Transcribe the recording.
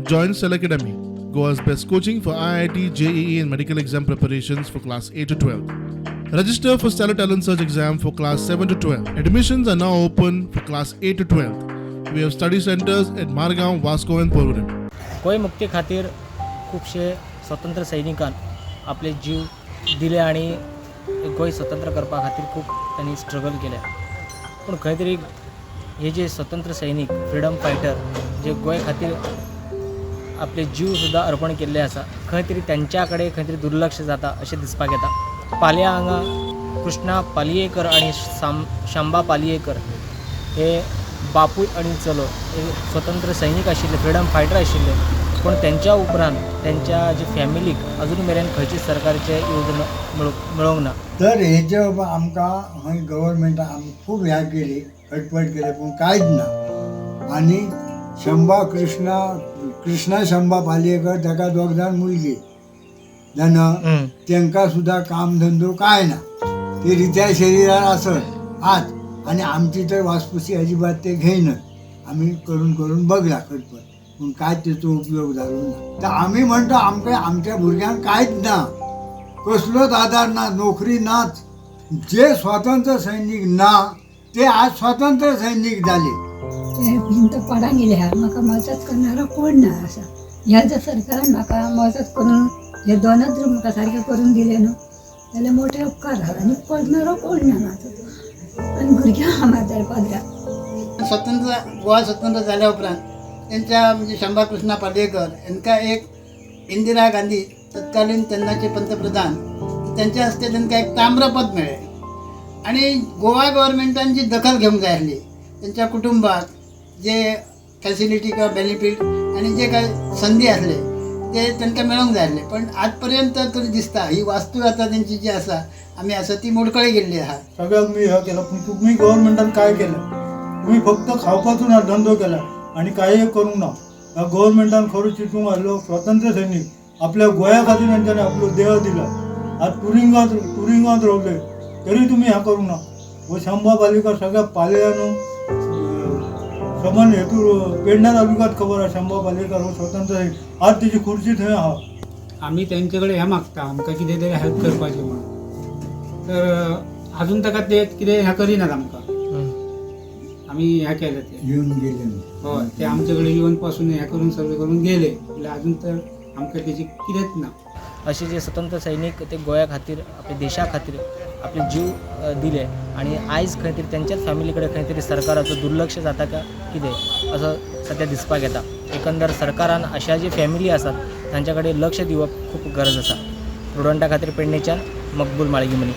Join Cell Academy, Goa's best coaching for IIT, JEE, and medical exam preparations for class 8 to 12. Register for Stellar Talent Search exam for class 7 to 12. Admissions are now open for class 8 to 12. We have study centers at Margaon, Vasco, and Porvorim. Goa मुक्ती खातीर खुबशे स्वतंत्र सैनिकान आपले जीव दिले आनी गोंय स्वतंत्र करपा खातीर खूब तांणी स्ट्रगल केलें. पूण खंय तरी हे जे स्वतंत्र सैनीक, फ्रिडम फायटर, जे गोंय खातीर आपले जीव सुद्दां अर्पण केल्ले आसा, खंय तरी त्यांच्या कडेन खंय तरी दुर्लक्ष जाता अशें दिसपाक येता. पालया हांगा कृष्णा पालयेकर आनी शांबा पालयेकर हे बापूय आनी चलो हे स्वतंत्र सैनीक आशिल्ले, फ्रिडम फायटर आशिल्ले. पूण तेंच्या उपरांत तेंच्या जे फॅमिलीक अजून मेरेन खंयचीच सरकारचे येवजण मेळूंक ना. तर हेजे बाबा आमकां हय गव्हर्मेंटान आमी खूब ह्या केली, खटपट केली, पूण कांयच ना. आनी शंबा कृष्णा, कृष्णा शंबा पालयेकर, ताका दोग जाण मुलगी जाणा, तांकां सुद्दां काम धंदो कांय ना. ते रित्या शरिरार आसत आज आनी आमची तर वासपुसी अजिबात ते घेयनात. आमी करून करून बघला खटपट, पूण कांय तेचो उपयोग जालो ना. तर आमी म्हणटा, आमकां आमच्या भुरग्यांक कांयच ना, कसलोच आदार ना, नोकरी नाच. जे स्वातंत्र्य सैनीक ना ते आज स्वातंत्र्य सैनीक जाले. ते भिंत पडान येयल्या. म्हाका मजत करणारो कोण ना आसा. ह्या जर सरकारान म्हाका मजत करून हे दोनच रूम म्हाका सारके करून दिले न्हू जाल्यार मोठे उपकार आहा. आनी पडणारो कोण ना म्हाजो आनी भुरग्यां आहा म्हाज्या पदराक. स्वतंत्र गोवा स्वतंत्र जाल्या उपरांत त्यांच्या म्हणजे शंभा कृष्णा पालयेकर यांका एक इंदिरा गांधी, तत्कालीन तेन्नाचे पंतप्रधान, त्यांच्या हस्ते तांकां एक ताम्रपद मेळ्ळें. आनी गोवा गव्हर्मेंटान जी दखल घेवंक जाय आसली, त्यांच्या कुटुंबाक जे फॅसिलिटी किंवा बेनिफीट आनी जे काय संदी आसले ते तांकां मेळोंक जाय आसले, पण आज पर्यंत तरी दिसता ही वास्तू आतां तेंची जी आसा आमी आसा ती मोडकळी गेल्ली आहा. सगळ्याक मी हे केलं, पण तुम्ही गव्हर्मेंटान काय केलं? तुम्ही फक्त खावपाचो ना धंदो केला आणि काही करूंक ना. ह्या गव्हर्मेंटान खरो चिंतूंक आसलो, स्वतंत्र सैनीक आपल्या गोंया खातीर तेंच्यांनी आपलो देह दिला. आज तुरिंगांत तुरिंगांत रावले तरी तुमी हें करूंक ना. हो शंबा पालयेकर सगळ्या पालयानू समान हेतू पेडण्या तालुक्यात खबर आहा, शंबा पालयेकर हो स्वतंत्र सैनीक. आज तेजी खुर्ची थंय आहा. आमी तेंचे कडेन हें मागता, आमकां कितें तरी हेल्प करपाचें म्हणून. तर अजून ताका ते कितें हें करिनात आमकां. आमी हें केलें ते येवन गेले. हय, ते आमचे कडेन येवन पासून हें करून सर्वे करून गेले म्हणल्यार अजून तर आमकां तेजी कितेंच ना. असे जे स्वतंत्र सैनीक ते गोंया खातीर, आपल्या देशा खातीर आपले जीव दिले आणि आयज खंय तरी त्यांच्याच फॅमिली कडेन खंय तरी सरकाराचो दुर्लक्ष जाता का कितें असो सद्या दिसपाक येता. एकंदर सरकारान अशा जी फॅमिली आसात तांच्या कडेन लक्ष दिवप खूब गरज आसा. प्रुडंटा खातीर पेडणेच्यान मकबूल माळगीमनी.